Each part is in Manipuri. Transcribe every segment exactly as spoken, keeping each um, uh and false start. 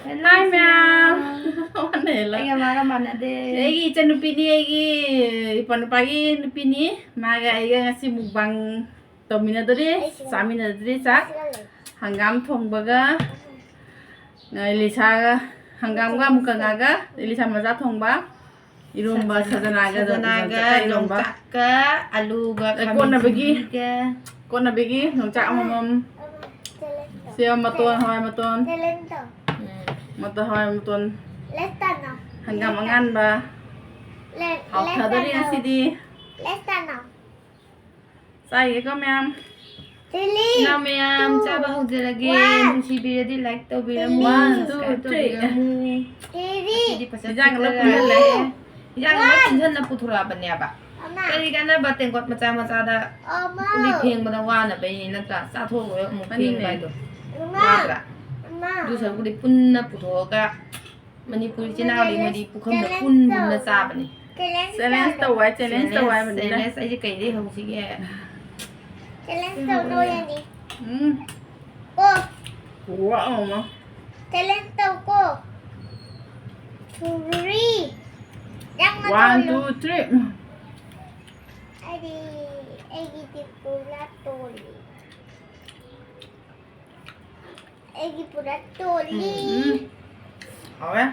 Hi, ꯃꯌꯥꯝ꯫ ꯑꯩꯒ ꯃꯥꯒ ꯃꯥꯟꯅꯗꯦ꯫ ꯑꯩꯒꯤ ꯏꯆꯟꯅꯨꯄꯤꯅꯤ, ꯑꯩꯒꯤ ꯏꯄ꯭ꯋꯥ ꯅꯨꯄꯥꯒꯤ ꯅꯨꯄꯤꯅꯤ꯫ ꯃꯥꯒ ꯑꯩꯒ ꯉꯁꯤ mukbang ꯇꯧꯃꯤꯟꯅꯗꯣꯔꯤ, ꯆꯥꯃꯤꯟꯅꯗꯣꯔꯤ ꯆꯥꯛ꯫ ꯍꯪꯒꯥꯝ ꯊꯣꯡꯕꯒ, ꯏꯂꯤꯁꯥꯒ, ꯍꯪꯒꯥꯝꯒ ꯑꯃꯨꯛꯀ ꯉꯥꯒ, ꯏꯂꯤꯁꯥ ꯃꯆꯥ ꯊꯣꯡꯕ꯫ ꯏꯔꯣꯝꯕ, ꯁꯖꯅꯥꯒ, ꯁꯖꯅꯥꯒ, ꯌꯣꯡꯆꯥꯛꯀ ꯏꯔꯣꯝꯕ꯫ ꯌꯣꯡꯆꯥꯛꯀ, ꯑꯂꯨꯒ, ꯑꯗꯩ ꯈꯥꯃꯦꯟ ꯀꯣꯠꯅꯕꯒꯤ, ꯆꯤꯡꯕꯤꯒ꯫ ꯀꯣꯠꯅꯕꯒꯤ ꯌꯣꯡꯆꯥꯛ ꯑꯃꯃꯝ, ꯁꯦꯝ ꯃꯇꯣꯟ, ꯍꯋꯥꯏ ꯃꯇꯣꯟ, ꯎꯝ꯫ ꯃꯇꯣꯟ, ꯍꯋꯥꯏ ꯃꯇꯣꯟ, ꯍꯪꯒꯥꯝ ꯑꯉꯥꯟꯕ꯫ ꯍꯥꯎꯊꯗꯣꯔꯤ ꯉꯁꯤꯗꯤ꯫ ꯆꯥꯏꯒꯦꯀꯣ, ꯃꯌꯥꯝ꯫ ꯏꯅꯥꯎ ꯃꯌꯥꯝ, ꯆꯥꯕ ꯍꯧꯖꯔꯒꯦ꯫ ꯅꯨꯡꯁꯤꯕꯤꯔꯗꯤ like ꯇꯧꯕꯤꯔꯝꯃꯨ, subscribe ꯇꯧꯕꯤꯔꯝꯃꯨ꯫ ꯉꯁꯤꯗꯤ ꯐꯖ ꯐꯖꯔꯦ꯫ ꯏꯟꯖꯥꯡ ꯂꯣꯏ ꯄꯨꯟꯁꯤꯜꯂꯦ꯫ ꯏꯟꯖꯥꯡ ꯂꯣꯏ ꯄꯨꯟꯁꯤꯟꯅ ꯄꯨꯊꯣꯔꯛꯑꯕꯅꯦꯕ꯫ ꯀꯔꯤ ꯀꯥꯟꯅꯕ ꯇꯦꯡꯀꯣꯠ ꯃꯆꯥ ꯃꯆꯥꯗ ꯀꯣꯜꯂꯤꯛ ꯐꯦꯡꯕꯗ ꯋꯥꯅꯕꯩꯅꯤ ꯅꯠꯇ꯭ꯔꯥ? ꯆꯥꯊꯣꯛ ꯂꯣꯏꯔ ꯑꯃꯨꯛ ꯐꯦꯡꯕ ꯍꯥꯏꯗꯣ ꯋꯥꯗ꯭ꯔꯥ? ꯑꯗꯨ ꯁꯔꯨꯛꯄꯨꯗꯤ ꯄꯨꯟꯅ ꯄꯨꯊꯣꯛꯑꯒ ꯃꯅꯤꯄꯨꯔꯤ ꯏꯆꯤꯟ ꯏꯅꯥꯎꯗꯤ ꯃꯣꯏꯗꯤ ꯄꯨꯈꯝꯗ ꯄꯨꯟ ꯄꯨꯟꯅ ꯆꯥꯕꯅꯤ꯫ Challenge ꯇꯧ ꯍꯥꯏ, challenge ꯇꯧ ꯍꯥꯏꯕꯅꯤꯅ꯫ Challenge, ꯑꯩꯁꯦ ꯀꯩꯗꯩ ꯍꯧꯁꯤꯒꯦ? Challenge ꯇꯧ ꯅꯣꯏ ꯑꯅꯤ꯫ ꯎꯝ꯫ ꯀꯣ꯫ ꯋꯥ ꯑꯃ꯫ Challenge ꯇꯧ ꯀꯣ꯫ Three꯫ ꯌꯥꯝꯅ ꯇꯧꯔꯣ꯫ One, two, three꯫ ꯑꯩꯗꯤ, ꯑꯩꯒꯤꯗꯤ ꯄꯨꯔꯥ ꯇꯣꯜꯂꯤ꯫ ꯑꯩꯒꯤ ꯄꯨꯔꯥ ꯇꯣꯜꯂꯤ꯫ ꯎꯝ꯫ ꯍꯥꯎꯋꯦ꯫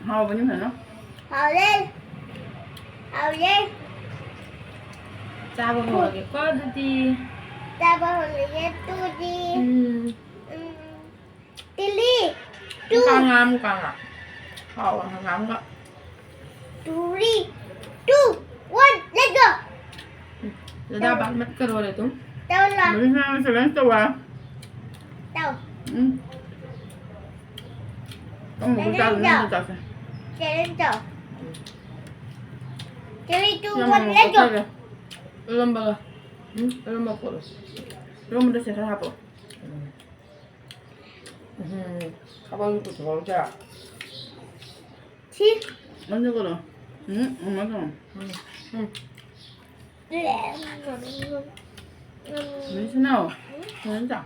ꯍꯥꯎꯕꯅꯤ ꯐꯖꯅ꯫ ꯍꯥꯎꯔꯦ꯫ ꯍꯥꯎꯔꯦ꯫ ꯆꯥꯕ ꯍꯧꯔꯒꯦꯀꯣ ꯑꯗꯨꯗꯤ꯫ ꯆꯥꯕ ꯍꯧꯔꯒꯦ ꯑꯗꯨꯗꯤ꯫ ꯎꯝ꯫ ꯎꯝ꯫ ꯇꯤꯂꯤ꯫ ꯃꯨꯀꯥ ꯉꯥ, ꯃꯨꯀꯥ ꯉꯥ꯫ ꯍꯥꯎꯕ ꯍꯪꯒꯥꯝꯒ꯫ Three, two, one, let's go! ꯎꯝ, ꯗꯥꯗꯥ ꯕꯥꯠ ꯃꯠꯀꯗꯧꯔꯦ ꯑꯗꯨꯝ꯫ ꯇꯧꯔꯣ꯫ ꯃꯔꯤꯁꯤꯅ challenge ꯇꯧꯋꯦ꯫ ꯇꯧ꯫ ꯎꯝ꯫ ꯑꯃꯨꯛ ꯆꯥꯁꯦ, ꯅꯪ ꯆꯥꯁꯦ꯫ Challenge ꯇꯧ꯫ ꯎꯝ꯫ Three, two, one, let's go! ꯏꯔꯣꯝꯕꯒ꯫ ꯎꯝ, ꯏꯔꯣꯝꯕ ꯀꯣꯠꯂꯣ꯫ ꯏꯔꯣꯝꯕꯗ ꯁꯦ ꯈꯔ ꯍꯥꯞꯄꯛꯑꯣ꯫ ꯎꯝ꯫ ꯎꯝ, ꯊꯕꯛꯁꯨ ꯄꯨꯊꯣꯛꯍꯧꯗꯦ꯫ ꯁꯤ꯫ ꯅꯪꯁꯨ ꯀꯩꯅꯣ? ꯎꯝ, ꯎꯝ, ꯅꯪꯁꯨ꯫ ꯎꯝ, ꯎꯝ꯫ ꯅꯨꯡꯁꯤꯠꯅ꯫ ꯎꯝ꯫ ꯐꯖꯅ ꯆꯥꯎ꯫ ꯎꯝ꯫ ꯐꯖꯅ ꯆꯥꯎ꯫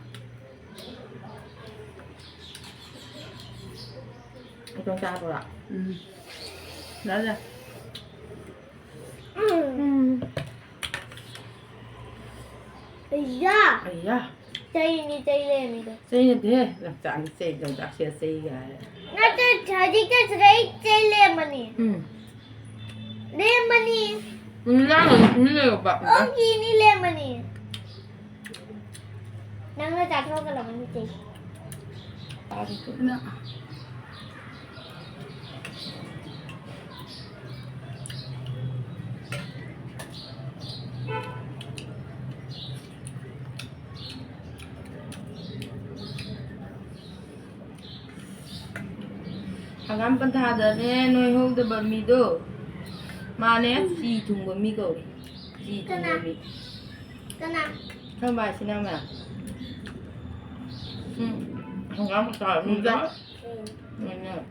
ꯎꯝ꯫ ꯏꯇꯣꯝ ꯆꯥꯕ꯭ꯔꯣ? ꯎꯝ꯫ ꯂꯥꯛꯑꯦ꯫ ꯎꯝ꯫ ꯑꯌꯥ! ꯑꯌꯥ! ꯆꯩꯅꯤ, ꯆꯩ ꯂꯩꯔꯝꯃꯤꯗꯣ꯫ ꯆꯩ ꯅꯠꯇꯦꯍꯦ꯫ ꯌꯣꯡꯆꯥꯛꯅꯤ ꯆꯩ, ꯌꯣꯡꯆꯥꯛꯁꯤꯗ ꯆꯩ ꯀꯥꯏꯅ꯫ ꯅꯠꯇꯦ, ꯍꯧꯖꯤꯛꯇ ꯁꯤꯗꯩ ꯆꯩ ꯂꯩꯔꯝꯕꯅꯤ꯫ ꯎꯝ꯫ ꯂꯩꯔꯝꯕꯅꯤ꯫ ꯎꯝ, ꯂꯥꯡꯒꯅꯨ, ꯇꯨꯃꯤꯟ ꯂꯩꯌꯣꯕ꯫ ꯑꯣ, ꯀꯤꯅꯤ ꯂꯩꯔꯝꯕꯅꯤ꯫ ꯅꯪꯅ ꯆꯥꯊꯣꯛꯀꯗꯕꯅꯤ ꯆꯩ꯫ ꯆꯥꯔꯁꯤꯅ꯫ ꯍꯪꯒꯥꯝ ꯄꯟꯊꯥꯗꯅꯦ ꯅꯣꯏ ꯍꯧꯗꯕ ꯃꯤꯗꯣ꯫ ꯃꯥꯅꯦ ꯆꯤ ꯊꯨꯡꯕ ꯃꯤ ꯀꯧꯏ꯫ ꯆꯤ ꯊꯨꯡꯕ ꯀꯅꯥ? ꯃꯤ꯫ ꯀꯅꯥ? ꯈꯪꯕ ꯍꯥꯏꯁꯤꯅ ꯃꯌꯥꯝ꯫ ꯎꯝ꯫ ꯍꯪꯒꯥꯝ ꯄꯟꯊꯥ ꯃꯤꯗꯣ꯫ ꯎꯝ꯫ ꯎꯝ꯫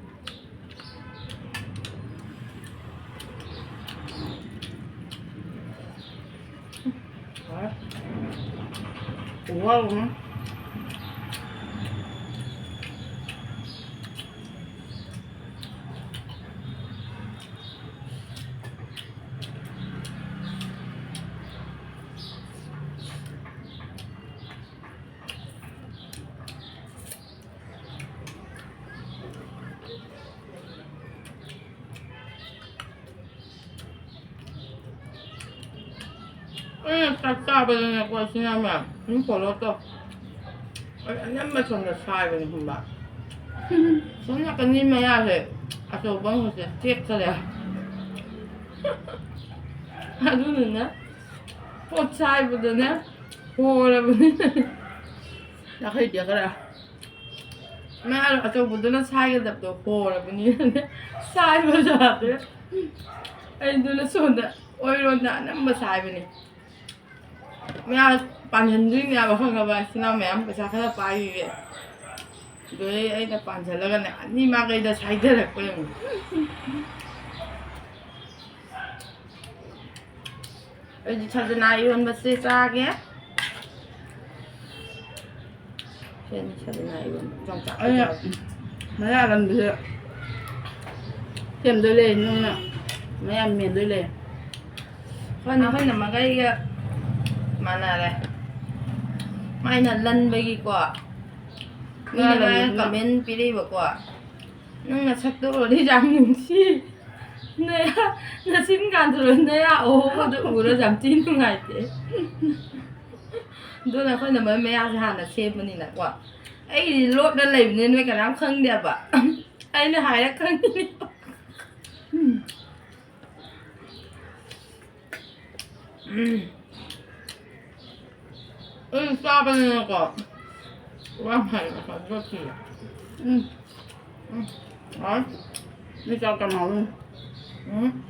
ꯑꯩꯅ ꯆꯥꯛ ꯆꯥꯕꯗꯅꯦꯀꯣ, ꯁꯤꯅ ꯃꯌꯥꯝ ꯑꯗꯨꯝ follow ꯇꯧ꯫ ꯑꯩ ꯑꯅꯝꯕ ꯁꯣꯝꯗ ꯁꯥꯏꯕꯅꯤ ꯈꯪꯕ꯫ ꯁꯣꯝ ꯅꯥꯀꯟꯒꯤ ꯃꯌꯥꯁꯦ ꯑꯆꯧꯕ ꯑꯃꯁꯦ ꯇꯦꯛꯈꯔꯦ꯫ ꯑꯗꯨꯅꯅꯦ ꯄꯣꯠ ꯁꯥꯏꯕꯗꯅꯦ ꯍꯣꯔꯕꯅꯤ꯫ ꯅꯥꯈꯩ ꯇꯦꯛꯈꯔꯦ꯫ ꯃꯌꯥ ꯑꯆꯧꯕꯗꯨꯅ ꯁꯥꯏꯒꯗꯕꯗꯣ ꯍꯣꯔꯕꯅꯤꯅꯅꯦ ꯁꯥꯏꯕ ꯌꯥꯗ꯭ꯔꯦ꯫ ꯑꯩꯗꯨꯅ ꯁꯣꯝꯗ ꯑꯣꯏꯔꯣꯝꯗ ꯑꯅꯝꯕ ꯁꯥꯏꯕꯅꯦ꯫ ꯃꯌꯥ ꯄꯥꯟꯁꯤꯟꯗꯣꯏꯅꯦꯕ, ꯈꯪꯉꯕ? ꯏꯆꯤꯟ ꯏꯅꯥꯎ ꯃꯌꯥꯝ ꯄꯩꯁꯥ ꯈꯔ ꯄꯥꯏꯔꯤꯌꯦ꯫ ꯑꯗꯨꯗꯩ ꯑꯩꯅ ꯄꯥꯟꯁꯤꯜꯂꯒꯅꯦ ꯑꯅꯤ ꯃꯥꯏꯀꯩꯗ ꯁꯥꯏꯊꯔꯛꯄ ꯌꯦꯡꯉꯨ꯫ ꯑꯩꯗꯤ ꯁꯖꯅꯥ ꯏꯔꯣꯟꯕꯁꯦ ꯆꯥꯒꯦ꯫ ꯁꯤꯅꯤ ꯁꯖꯅꯥ ꯏꯔꯣꯟꯕ꯫ ꯌꯣꯡꯆꯥꯛ ꯑꯩꯅ ꯆꯥꯒꯦ꯫ ꯃꯌꯥ ꯂꯝꯕꯤꯁꯦ ꯁꯦꯝꯗꯣꯏ ꯂꯩ, ꯅꯪꯅ ꯃꯌꯥꯝ ꯃꯦꯟꯗꯣꯏ ꯂꯩ꯫ ꯑꯩꯈꯣꯏꯅ ꯑꯩꯈꯣꯏꯅ ꯃꯈꯩꯒ ꯃꯥꯟꯅꯔꯦ꯫ ꯃꯥꯏꯅ ꯂꯟꯕꯒꯤꯀꯣ꯫ ꯃꯤꯅ ꯃꯥꯏꯅ ꯉꯥꯏꯔꯝꯕꯗꯨꯅ꯫ ꯀꯃꯦꯟ ꯄꯤꯔꯛꯏꯕꯀꯣ꯫ ꯅꯪ ꯅꯁꯛꯇꯣ ꯎꯔꯗꯤ ꯌꯥꯝ ꯅꯨꯡꯁꯤ꯫ ꯅꯌꯥ, ꯅꯆꯤꯟ ꯀꯥꯟꯗꯨꯔ ꯅꯌꯥ ꯑꯍꯣꯕꯗꯣ ꯎꯔ ꯌꯥꯝ ꯊꯤ ꯅꯨꯡꯉꯥꯏꯇꯦ꯫ ꯑꯗꯨꯅ ꯑꯩꯈꯣꯏꯅ ꯃꯣꯏ ꯃꯌꯥꯁꯦ ꯍꯥꯟꯅ ꯁꯦꯝꯕꯅꯤꯅꯀꯣ꯫ ꯑꯩꯒꯤꯗꯤ ꯂꯣꯠꯅ ꯂꯩꯕꯅꯤꯅ ꯅꯣꯏ ꯀꯅꯥꯝ ꯈꯪꯗꯦꯕ꯫ ꯑꯩꯅ ꯍꯥꯏꯔ ꯈꯪꯉꯤꯅꯦ꯫ ꯎꯝ꯫ ꯎꯝ꯫ ꯑꯩ ꯆꯥꯕꯅꯤꯅꯀꯣ꯫ ꯋꯥ ꯍꯥꯏꯕ ꯈꯪꯗ꯭ꯔꯦ꯫ ꯎꯝ꯫ ꯎꯝ꯫ ꯍꯥꯎ꯫ ꯃꯤ ꯆꯥꯛ ꯌꯥꯝ ꯍꯥꯎꯋꯤ꯫ ꯎꯝ꯫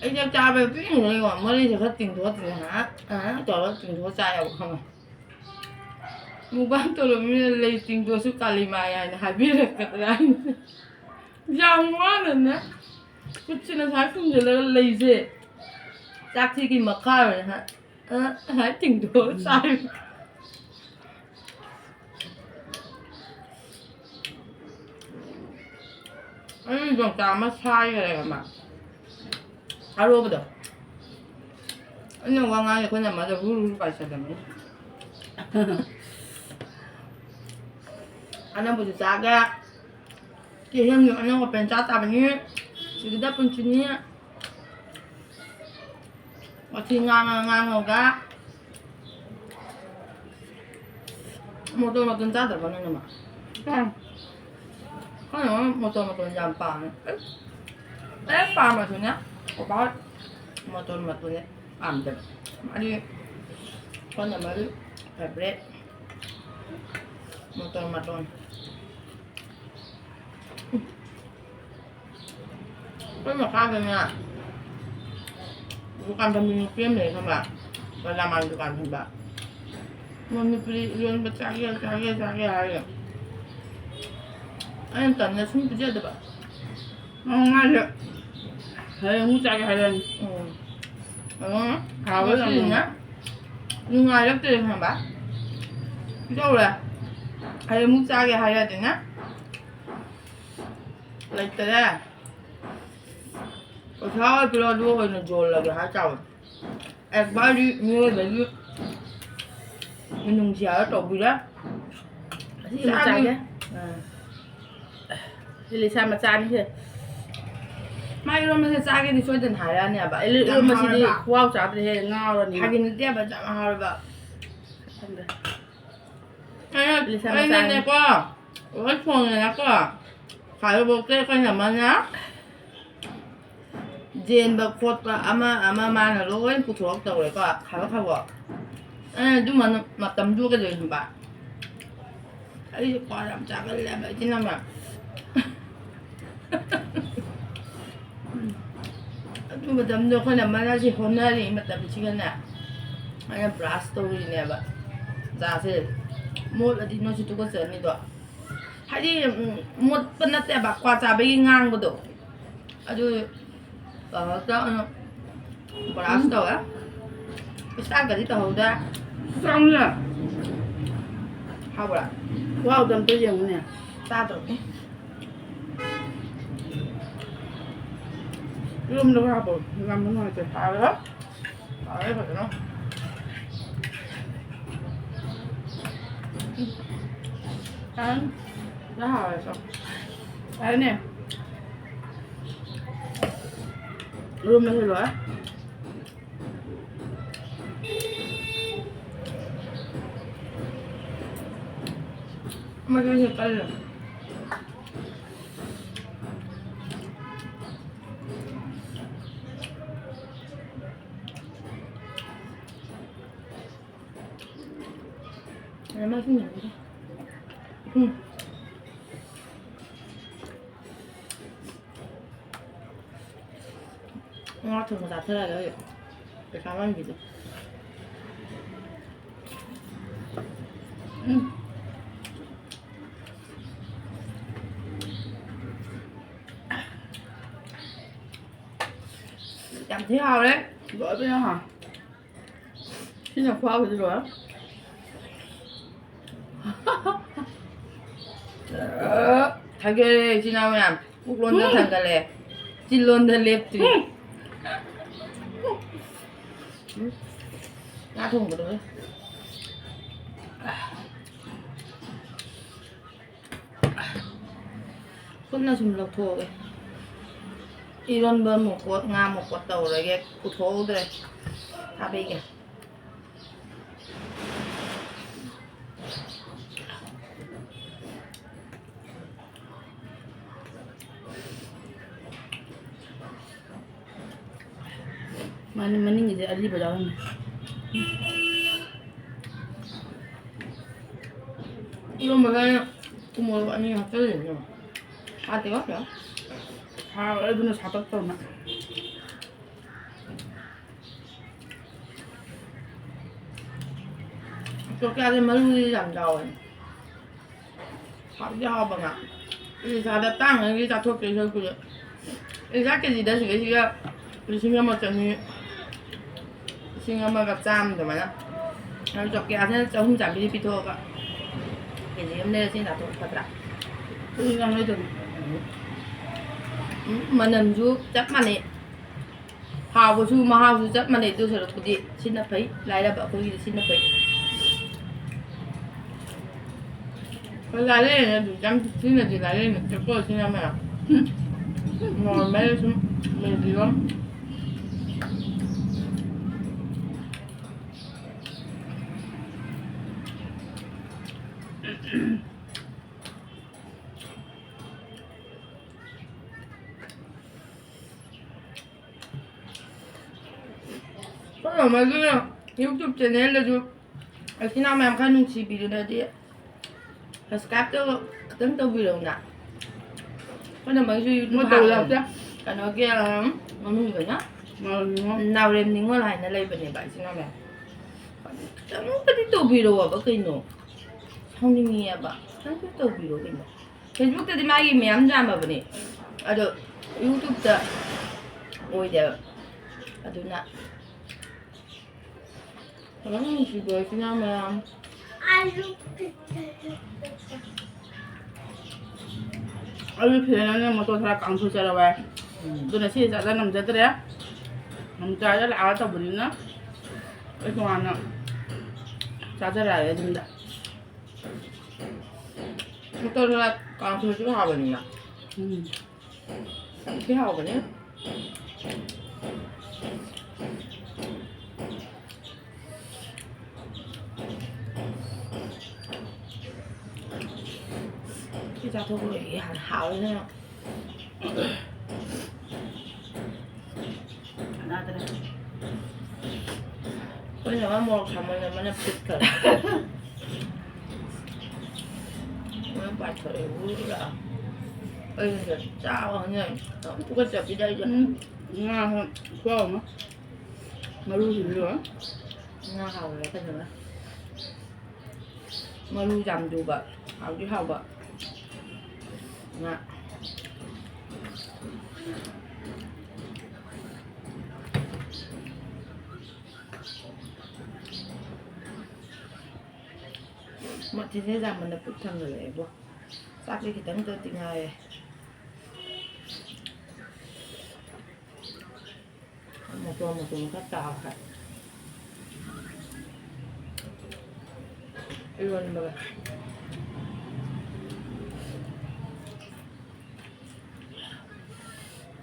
ꯑꯩ ꯆꯥꯛ ꯆꯥꯕ ꯄꯤꯛꯏꯉꯩꯗꯀꯣ ꯃꯔꯤꯁꯦ ꯈꯔ ꯇꯤꯡꯊꯣꯛꯑ ꯇꯤꯡꯊꯣꯛꯑ ꯉꯥꯏꯍꯥꯛ ꯉꯥꯏꯍꯥꯛ ꯇꯧꯔꯒ ꯇꯤꯡꯊꯣꯛꯑ ꯆꯥꯏꯌꯦꯕ ꯈꯪꯉꯕ꯫ ꯃꯨꯛꯕꯥꯡ ꯇꯧꯔꯕ ꯃꯤꯅ ꯂꯩ ꯇꯤꯡꯊꯣꯛꯑꯁꯨ ꯀꯥꯂꯤ ꯃꯥꯏ ꯍꯥꯏꯅ ꯍꯥꯏꯕꯤꯔꯛꯀꯗ꯭ꯔꯥ ꯍꯥꯏꯅ꯫ ꯌꯥꯝ ꯋꯥꯅꯅꯦ ꯈꯨꯠꯁꯤꯅ ꯁꯨꯃꯥꯏꯅ ꯈꯨꯝꯖꯤꯜꯂꯒ ꯂꯩꯁꯦ ꯆꯥꯛꯁꯤꯒꯤ ꯃꯈꯥ ꯑꯣꯏꯅ ꯑ, ꯁꯨꯃꯥꯏꯅ ꯇꯤꯡꯊꯣꯛꯑ ꯆꯥꯏ꯫ ꯑꯩ ꯌꯣꯡꯆꯥꯛ ꯑꯃ ꯁꯥꯏꯈ꯭ꯔꯦ ꯑꯃ꯫ ꯑꯔꯣꯕꯗꯣ꯫ ꯑꯩꯅ ꯋꯥ ꯉꯥꯡꯉꯦ ꯑꯩꯈꯣꯏꯅ ꯑꯃꯗ ꯍꯨꯔꯨ ꯍꯨꯔꯨ ꯄꯥꯏꯁꯜꯂꯝꯃꯤ꯫ ꯑꯅꯝꯕꯁꯨ ꯆꯥꯒꯦ꯫ ꯆꯦ ꯍꯦꯟꯁꯨ ꯑꯅꯧꯕ ꯄꯦꯟ ꯆꯥ ꯇꯥꯕꯅꯤ꯫ ꯁꯤꯒꯤꯗ ꯄꯨꯟꯁꯤꯅꯤ꯫ ꯋꯥꯊꯤ ꯉꯥꯡꯉ ꯉꯥꯡꯉꯒ꯫ ꯃꯣꯇꯣꯔ ꯃꯇꯣꯟ ꯆꯥꯗꯕ꯭ꯔꯣ ꯅꯪꯅ ꯃꯥ? ꯆꯥꯏ꯫ ꯈꯪꯗꯦ, ꯃꯣꯇꯣꯔ ꯃꯇꯣꯟ ꯌꯥꯝ ꯄꯥꯝꯃꯦ꯫ ꯑꯦ, ꯄꯥꯝꯃꯁꯨꯅꯦ, ꯀꯣꯕꯥ ꯃꯣꯇꯣꯔ ꯃꯇꯣꯟꯁꯦ ꯄꯥꯝꯗꯦꯕ꯫ ꯃꯥꯗꯤ ꯑꯩꯈꯣꯏꯅ ꯃꯔꯨ ꯐꯦꯕꯔꯦꯠ ꯃꯣꯇꯣꯔ ꯃꯇꯣꯟ꯫ ꯑꯩꯈꯣꯏ ꯃꯈꯥꯗꯅꯦ ꯗꯨꯀꯥꯟ ꯐꯝꯕꯤ ꯅꯨꯄꯤ ꯑꯃ ꯂꯩ ꯈꯪꯕ꯭ꯔꯥ? ꯕꯂꯥꯃꯥꯟ ꯗꯨꯀꯥꯟ ꯐꯝꯕ꯫ ꯃꯣꯏ ꯅꯨꯄꯤ ꯏꯔꯣꯟꯕ ꯆꯥꯒꯦ, ꯆꯥꯒꯦ, ꯆꯥꯒꯦ ꯍꯥꯏꯔꯦ꯫ ꯑꯩꯅ ꯇꯟꯅ ꯁꯨꯝ ꯄꯤꯖꯗꯕ꯫ ꯃꯉꯥꯏꯔꯦ꯫ ꯍꯌꯦꯡ ꯑꯃꯨꯛ ꯆꯥꯒꯦ ꯍꯥꯏꯔꯛꯑꯅꯤ꯫ ꯎꯝ꯫ ꯑꯗꯨꯅ ꯍꯥꯎꯕ ꯉꯁꯤꯗꯤꯅꯦ ꯌꯥꯝ ꯅꯨꯡꯉꯥꯏꯔꯛꯇ꯭ꯔꯦ ꯈꯪꯕ꯭ꯔꯥ? ꯄꯤꯖꯧꯔꯦ꯫ ꯍꯌꯦꯡ ꯑꯃꯨꯛ ꯆꯥꯒꯦ ꯍꯥꯏꯔꯛꯑꯗꯤꯅꯦ꯫ ꯂꯩꯇꯔꯦ꯫ ꯄꯩꯁꯥ ꯑꯣꯏ ꯄꯤꯔꯛꯑꯣ, ꯑꯗꯨ ꯑꯣꯏꯅ ꯌꯣꯜꯂꯒꯦ ꯍꯥꯏꯇꯥꯕꯅꯦ꯫ ꯑꯦꯛꯕꯥꯔꯗꯤ ꯃꯤꯑꯣꯏꯕꯒꯤ ꯃꯤꯅꯨꯡꯁꯤ ꯍꯥꯏꯕ ꯇꯧꯕꯤꯔꯦ꯫ ꯑꯁꯤ ꯆꯥꯒꯦ꯫ ꯏꯃꯥꯆꯥꯒꯤ꯫ ꯑꯥ꯫ ꯁꯤ ꯂꯤꯁꯥ ꯃꯆꯥꯅꯤꯁꯦ꯫ ꯃꯥ ꯏꯔꯣꯟꯕꯁꯦ ꯆꯥꯒꯦꯗꯤ ꯁꯣꯏꯗꯅ ꯍꯥꯏꯔꯛꯑꯅꯦꯕ꯫ ꯑꯩ ꯌꯥꯝ ꯏꯔꯣꯟꯕꯁꯤꯗꯤ ꯍꯥꯎꯋꯦꯕ꯫ ꯈꯨꯍꯥꯎ ꯆꯥꯗ꯭ꯔꯦꯍꯦ, ꯉꯥꯎꯔꯅꯤ꯫ ꯐꯥꯒꯤ ꯅꯠꯇꯦꯕ, ꯌꯥꯝ ꯍꯥꯎꯋꯦꯕ꯫ ꯈꯪꯗꯦ꯫ ꯑꯩꯅ, ꯂꯤꯁꯥ ꯃꯆꯥꯅꯤ꯫ ꯑꯩꯅꯅꯦꯀꯣ, ꯂꯣꯏ ꯊꯣꯡꯉꯦꯅꯀꯣ, ꯈꯥꯏꯕꯐꯧꯗꯤ ꯑꯩꯈꯣꯏ ꯅꯝꯃꯅ ꯌꯦꯟꯕ ꯈꯣꯠꯄ ꯑꯃ ꯑꯃ ꯃꯥꯅ ꯂꯣꯏ ꯄꯨꯊꯣꯔꯛ ꯇꯧꯔꯦꯀꯣ, ꯈꯥꯏꯕ ꯈꯥꯏꯕ꯫ ꯑꯩꯅ ꯑꯗꯨꯝꯕ ꯃꯇꯝꯗꯨ ꯀꯩꯗꯧꯔꯤꯅꯣꯕ? ꯑꯩꯁꯦ ꯀ꯭ꯋꯥ ꯌꯥꯝ ꯆꯥꯒꯜꯂꯦꯕ, ꯏꯆꯤꯟ ꯏꯅꯥꯎ ꯃꯌꯥꯝ꯫ ꯑꯗꯨ ꯃꯇꯝꯗꯣ ꯑꯩꯈꯣꯏꯅ ꯃꯅꯥꯁꯤ ꯍꯣꯠꯅꯔꯤꯉꯩ ꯃꯇꯝꯁꯤꯒꯅꯦ, ꯑꯩꯅ ꯕ꯭ꯔꯥꯁ ꯇꯧꯔꯤꯅꯦꯕ꯫ ꯆꯥꯁꯦ ꯃꯣꯠꯂꯗꯤ ꯅꯣꯏꯁꯨ ꯇꯨꯀꯠꯆꯅꯤꯗꯣ꯫ ꯍꯥꯏꯗꯤ, ꯎꯝ, ꯃꯣꯠꯄ ꯅꯠꯇꯦꯕ, ꯀ꯭ꯋꯥ ꯆꯥꯕꯒꯤ ꯉꯥꯡꯕꯗꯣ꯫ ꯑꯗꯨ ꯇꯧꯔꯒ ꯕ꯭ꯔꯥꯁ ꯇꯧꯋꯦ꯫ ꯏꯁꯇꯥꯔꯒꯗꯤ ꯇꯧꯍꯧꯗꯦ꯫ ꯆꯥꯎꯅ꯫ ꯍꯥꯎꯕ꯭ꯔꯥ? ꯈꯨꯍꯥꯎꯗꯣ ꯑꯝꯇ ꯌꯦꯡꯉꯨꯅꯦ꯫ ꯆꯥꯗ꯭ꯔꯣ? ꯏꯔꯣꯝꯕꯗ ꯈꯔ ꯍꯥꯞꯄꯣ꯫ ꯌꯥꯝ ꯅꯨꯡꯉꯥꯏꯇꯦ꯫ ꯍꯥꯎꯔꯦ꯫ ꯍꯥꯎꯔꯦ ꯐꯖꯅ꯫ ꯎꯝ꯫ ꯌꯥꯝ ꯍꯥꯎꯔꯦ ꯆꯥꯛ꯫ ꯐꯔꯦꯅꯦ꯫ ꯏꯔꯣꯝꯕꯁꯨ ꯂꯣꯏꯔꯦ꯫ ꯑꯃꯗꯨꯅ ꯀꯜꯂꯦ꯫ ꯑꯗ ꯃꯥꯏꯁꯨ ꯌꯥꯝꯗꯦ꯫ ꯎꯝ꯫ ꯉꯥ ꯊꯣꯡꯕ ꯆꯥꯊꯔꯒ ꯄꯩꯁꯥ ꯃꯥꯡꯈꯤꯗꯣ꯫ ꯎꯝ꯫ ꯌꯥꯝ ꯊꯤ ꯍꯥꯎꯔꯦ꯫ ꯂꯣꯏꯕ ꯌꯥꯝ ꯍꯥꯎ꯫ ꯁꯤꯅ ꯈ꯭ꯋꯥꯏꯗꯒꯤ ꯂꯣꯏꯔꯦ꯫ ꯊꯥꯒꯠꯂꯦ ꯏꯆꯤꯟ ꯏꯅꯥꯎ ꯃꯌꯥꯝ꯫ ꯄꯨꯛꯂꯣꯟꯗ ꯊꯥꯡꯒꯠꯂꯦ, ꯆꯤꯜꯂꯣꯟꯗ ꯂꯦꯞꯇ꯭ꯔꯤ꯫ ꯎꯝ꯫ ꯉꯥ ꯊꯣꯡꯕꯗꯣ꯫ ꯈꯨꯠꯅ ꯁꯨꯝ ꯂꯧꯊꯣꯛꯑꯒꯦ꯫ ꯏꯔꯣꯟꯕ ꯃꯣꯀꯣꯠ, ꯉꯥ ꯃꯣꯀꯣꯠ ꯇꯧꯔꯒꯦ꯫ ꯄꯨꯊꯣꯛꯍꯧꯗ꯭ꯔꯦ꯫ ꯊꯥꯕꯩꯒꯦ꯫ ꯃꯥꯅꯤ, ꯃꯅꯤꯡꯒꯤꯁꯦ ꯑꯔꯤꯕ ꯌꯥꯎꯔꯝꯃꯦ꯫ ꯏꯔꯣꯟꯕꯗ ꯑꯩꯅ ꯎꯃꯣꯔꯣꯛ ꯑꯅꯤ ꯍꯥꯞꯆꯜꯂꯤꯅꯦ꯫ ꯍꯥꯞꯇꯦꯀꯣ, ꯀꯌꯥ? ꯍꯥꯎꯔꯦ, ꯑꯗꯨꯅ ꯁꯥꯇꯛ ꯇꯧꯅ꯫ ꯆꯣꯀ꯭ꯌꯥꯁꯦ ꯃꯔꯨꯗꯤ ꯌꯥꯝ ꯌꯥꯎꯋꯦ꯫ ꯍꯥꯎꯗꯤ ꯍꯥꯎꯕ ꯉꯥ꯫ ꯏꯂꯤꯁꯥꯗ ꯇꯥꯡꯉꯩꯒꯤ ꯆꯥꯊꯣꯛꯇꯣꯏ ꯁꯔꯨꯛꯄꯨꯗꯤ꯫ ꯏꯂꯤꯁꯥ ꯀꯦꯖꯤꯗ ꯁꯤꯒꯩꯁꯤꯒ ꯂꯤꯁꯤꯡ ꯑꯃ ꯆꯅꯤ, ꯂꯤꯁꯤꯡ ꯑꯃꯒ ꯆꯥꯝꯃ ꯑꯗꯨꯃꯥꯏꯅ꯫ ꯑꯗꯨ ꯆꯣꯀ꯭ꯌꯥꯁꯤꯅ ꯆꯍꯨꯝ ꯆꯥꯝꯃꯔꯤ ꯄꯤꯊꯣꯛꯑꯒ ꯀꯦꯖꯤ ꯑꯃ ꯂꯩꯔ ꯁꯤꯅ ꯆꯥꯊꯣꯛ ꯐꯠꯇ꯭ꯔꯥ? ꯑꯗꯨ ꯌꯥꯝ ꯂꯩꯗꯕꯅꯤ꯫ ꯎꯝ, ꯃꯅꯝꯁꯨ ꯆꯞ ꯃꯥꯟꯅꯩ꯫ ꯍꯥꯎꯕꯁꯨ ꯃꯍꯥꯎꯁꯨ ꯆꯞ ꯃꯥꯟꯅꯩ꯫ ꯑꯗꯨ ꯁꯔꯨꯛꯄꯨꯗꯤ ꯁꯤꯅ ꯐꯩ, ꯂꯥꯏꯔꯕ ꯑꯩꯈꯣꯏꯒꯤꯗꯤ ꯁꯤꯅ ꯐꯩ꯫ ꯍꯣꯏ, ꯂꯥꯏꯔꯩꯅ ꯑꯗꯨꯝ ꯌꯥꯝ ꯁꯤꯖꯤꯟꯅꯗꯦ, ꯂꯥꯏꯔꯩꯅ ꯆꯦꯛꯀꯣꯜ ꯁꯤꯖꯤꯟꯅꯕ ꯌꯥꯝ꯫ ꯅꯣꯔꯃꯦꯜ ꯁꯨꯝ ꯂꯩꯕꯤꯔꯣ꯫ ꯑꯩꯈꯣꯏ ꯃꯃꯥꯗꯨꯅ YouTube channelꯗꯁꯨ ꯏꯆꯤꯟ ꯏꯅꯥꯎ ꯃꯌꯥꯝ ꯈꯔ ꯅꯨꯡꯁꯤꯕꯤꯗꯨꯅꯗꯤ subscribe ꯇꯧ-, ꯈꯤꯇꯪ ꯇꯧꯕꯤꯔꯛꯎꯅ꯫ ꯑꯩꯈꯣꯏꯅ ꯃꯩꯁꯨ YouTube ꯃꯣꯏ ꯇꯧ ꯍꯥꯡꯉꯦ꯫ ꯌꯥꯗꯦ꯫ ꯀꯩꯅꯣꯒꯤ, ꯑꯝ, ꯃꯃꯤꯡ ꯀꯩꯅꯣ? ꯅꯥꯎꯔꯦꯝ ꯅꯤꯉꯣꯜ꯫ ꯅꯥꯎꯔꯦꯝ ꯅꯤꯉꯣꯜ ꯍꯥꯏꯅ ꯂꯩꯕꯅꯦꯕ ꯏꯆꯤꯟ ꯏꯅꯥꯎ ꯃꯌꯥꯝ꯫ ꯈꯤꯇꯪꯒꯗꯤ ꯇꯧꯕꯤꯔꯛꯑꯣꯕ ꯀꯩꯅꯣ꯫ ꯁꯥꯎꯅꯤꯡꯉꯦꯕ꯫ ꯈꯤꯇꯪꯁꯨ ꯇꯧꯕꯤꯔꯣ ꯀꯩꯅꯣ꯫ Facebookꯇꯗꯤ ꯃꯥꯒꯤ ꯃꯌꯥꯝ ꯌꯥꯝꯃꯕꯅꯦ꯫ ꯑꯗꯣ YouTubeꯇ ꯑꯣꯏꯗꯦꯕ꯫ ꯑꯗꯨꯅ ꯐꯖꯅ ꯅꯨꯡꯁꯤꯕꯤꯔꯛꯑꯣ ꯏꯆꯤꯟ ꯏꯅꯥꯎ ꯃꯌꯥꯝ꯫ ꯑꯩ ꯐꯤꯔꯦꯟꯅꯅꯦ ꯃꯣꯇꯣꯔ ꯈꯔ ꯀꯥꯡꯁꯣꯏ ꯆꯥꯔꯛꯑꯦ꯫ ꯎꯝ꯫ ꯑꯗꯨꯅ ꯁꯤ ꯆꯥꯗ ꯅꯝꯖꯗ꯭ꯔꯦ꯫ ꯅꯝꯖꯔ ꯂꯥꯛꯑꯒ ꯇꯧꯕꯅꯤꯅ ꯑꯩ ꯇꯣꯉꯥꯟꯅ ꯆꯥꯖꯔꯛꯑꯦ ꯌꯨꯝꯗ꯫ ꯃꯣꯇꯣꯔ ꯈꯔ ꯀꯥꯡꯁꯣꯏꯁꯨ ꯍꯥꯎꯕꯅꯤꯅ꯫ ꯎꯝ꯫ ꯁꯤ ꯍꯥꯎꯕꯅꯦ꯫ ꯁꯤ ꯆꯥꯊꯣꯛꯄ ꯂꯣꯏꯔꯒ ꯌꯥꯔꯦ꯫ ꯍꯥꯎꯋꯦ ꯏꯕꯦꯝꯃ꯫ ꯀꯅꯥꯗꯅꯣ? ꯑꯩꯈꯣꯏꯅ ꯑꯃ ꯃꯣꯔꯣꯛ ꯁꯥꯃꯟ ꯑꯃꯅ ꯐꯨꯠꯈ꯭ꯔꯦ꯫ ꯂꯣꯏ ꯄꯥꯏꯊꯣꯔꯛꯑꯦ, ꯎꯔ꯫ ꯑꯩꯅ ꯆꯥꯕ ꯍꯧꯅ ꯑꯗꯨꯝ ꯇꯨꯀꯠꯆꯕꯤꯗ ꯑꯩꯁꯦ꯫ ꯎꯝ, ꯉꯥ ꯈꯨꯌꯥꯎ ꯑꯃ꯫ ꯃꯔꯨꯁꯤꯡꯗꯨꯒ꯫ ꯉꯥ ꯍꯥꯎꯕ꯭ꯔꯥ ꯀꯩꯅꯣ? ꯃꯔꯨ ꯌꯥꯝ ꯌꯨꯕ, ꯍꯥꯎꯗꯤ ꯍꯥꯎꯕ ꯉꯥ꯫ ꯃꯊꯤꯁꯦ ꯌꯥꯝꯃꯟꯗ ꯄꯨꯛ ꯊꯟꯒꯠꯂꯛꯑꯦꯕꯣ꯫ ꯆꯥꯛꯁꯦ ꯈꯤꯇꯪꯇꯗꯤ ꯉꯥꯏꯔꯦ꯫ ꯃꯇꯣꯟ ꯃꯇꯣꯟ ꯈꯔ ꯇꯥꯈ꯭ꯔꯦ꯫ ꯏꯔꯣꯟꯕꯒ꯫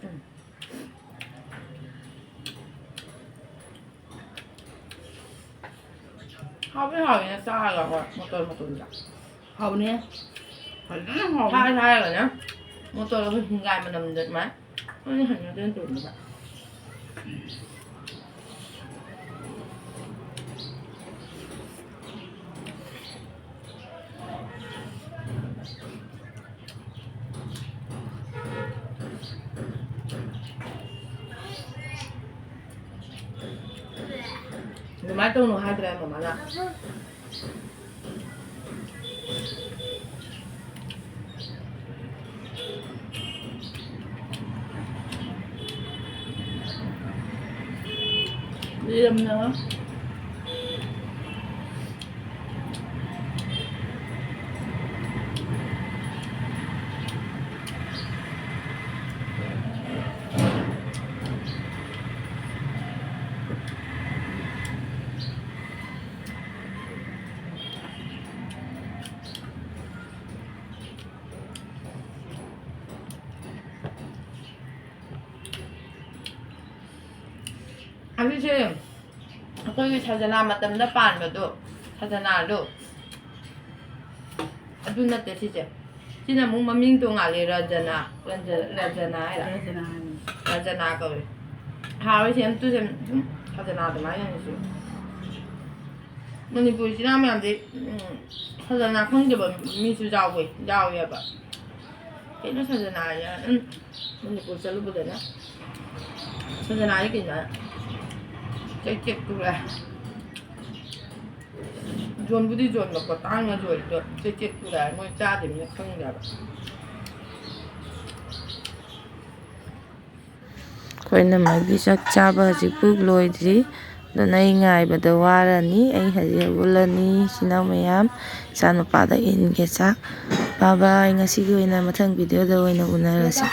ꯎꯝ꯫ ꯍꯥꯎꯕꯗꯤ ꯍꯥꯎꯋꯤꯅꯦ, ꯆꯥꯔꯒ ꯍꯣꯏ, ꯃꯇꯣꯟ ꯃꯇꯣꯟꯗ꯫ ꯍꯥꯎꯕꯅꯦ꯫ ꯐꯖꯅ ꯍꯥꯎꯕꯅꯦ꯫ ꯊꯥꯏ ꯊꯥꯏꯔꯒꯅꯦ, ꯃꯇꯣꯟ ꯑꯩꯈꯣꯏ ꯍꯤꯡꯒꯥꯏ ꯃꯅꯝꯗꯣ ꯑꯗꯨꯃꯥꯏꯅ꯫ ꯑꯩꯅ ꯍꯩꯅꯗꯦ ꯇꯣꯡꯕꯗ꯫ ꯑꯗꯨꯃꯥꯏꯅ ꯇꯧꯅꯨ ꯍꯥꯏꯗ꯭ꯔꯦ ꯃꯃꯥꯅ꯫ ꯂꯩꯔꯝꯅ꯫ ꯑꯁꯤꯁꯦ ꯑꯩꯈꯣꯏꯒꯤ ꯁꯖꯅꯥ ꯃꯇꯝꯗ ꯄꯥꯟꯕꯗꯣ, ꯁꯖꯅꯥꯗꯣ ꯑꯗꯨ ꯅꯠꯇꯦ ꯁꯤꯁꯦ꯫ ꯁꯤꯅ ꯑꯃꯨꯛ ꯃꯃꯤꯡ ꯇꯣꯡꯉꯥꯜꯂꯤ, ꯔꯖꯅꯥ꯫ ꯔꯟꯖ-, ꯔꯖꯅꯥ ꯍꯥꯏꯔ? ꯔꯖꯅꯥ ꯍꯥꯏꯕꯅꯤ꯫ ꯔꯖꯅꯥ ꯀꯧꯏ꯫ ꯍꯥꯎꯋꯦ ꯁꯦꯝ ꯇꯨ ꯁꯦꯝ, ꯁꯨꯝ ꯁꯖꯅꯥ ꯑꯗꯨꯃꯥꯏꯅ ꯁꯨꯝ꯫ ꯃꯅꯤꯄꯨꯔ ꯏꯆꯤꯟ ꯏꯅꯥꯎ ꯃꯌꯥꯝꯗꯤ, ꯎꯝ, ꯁꯖꯅꯥ ꯈꯪꯗꯕ ꯃꯤꯁꯨ ꯌꯥꯎꯋꯦ, ꯌꯥꯎꯋꯦꯕ꯫ ꯀꯩꯅꯣ ꯁꯖꯅꯥ ꯍꯥꯏꯁꯦ? ꯎꯝ, ꯃꯅꯤꯄꯨꯔ ꯆꯠꯂꯨꯕꯗꯅ ꯁꯖꯅꯥ ꯍꯥꯏꯁꯦ ꯀꯩꯅꯣ? ꯆꯩꯇꯦꯛꯇꯨꯔꯥ? ꯌꯣꯟꯕꯨꯗꯤ ꯌꯣꯟꯕꯀꯣ, ꯇꯥꯡꯅ ꯌꯣꯜꯂꯤꯗꯣ ꯆꯩꯇꯦꯛꯇꯨꯔꯥ? ꯃꯣꯏ ꯆꯥꯗꯕꯅꯤꯅ ꯈꯪꯗꯦꯕ꯫ ꯑꯩꯈꯣꯏꯅ ꯃꯥꯒꯤ ꯆꯥꯛ ꯆꯥꯕ ꯍꯧꯖꯤꯛꯄꯨ ꯂꯣꯏꯗ꯭ꯔꯤ, ꯑꯗꯨꯅ ꯑꯩ ꯉꯥꯏꯕꯗ ꯋꯥꯔꯅꯤ꯫ ꯑꯩ ꯍꯧꯖꯤꯛ ꯍꯧꯒꯠꯂꯅꯤ꯫ ꯏꯆꯤꯟ ꯏꯅꯥꯎ ꯃꯌꯥꯝ, ꯏꯆꯥ ꯅꯨꯄꯥꯗ ꯏꯟꯒꯦ ꯆꯥꯛ꯫ ꯕꯥꯏ ꯕꯥꯏ, ꯉꯁꯤꯒꯤ ꯑꯣꯏꯅ ꯃꯊꯪ ꯚꯤꯗꯤꯑꯣꯗ ꯑꯣꯏꯅ ꯎꯅꯔꯁꯤ꯫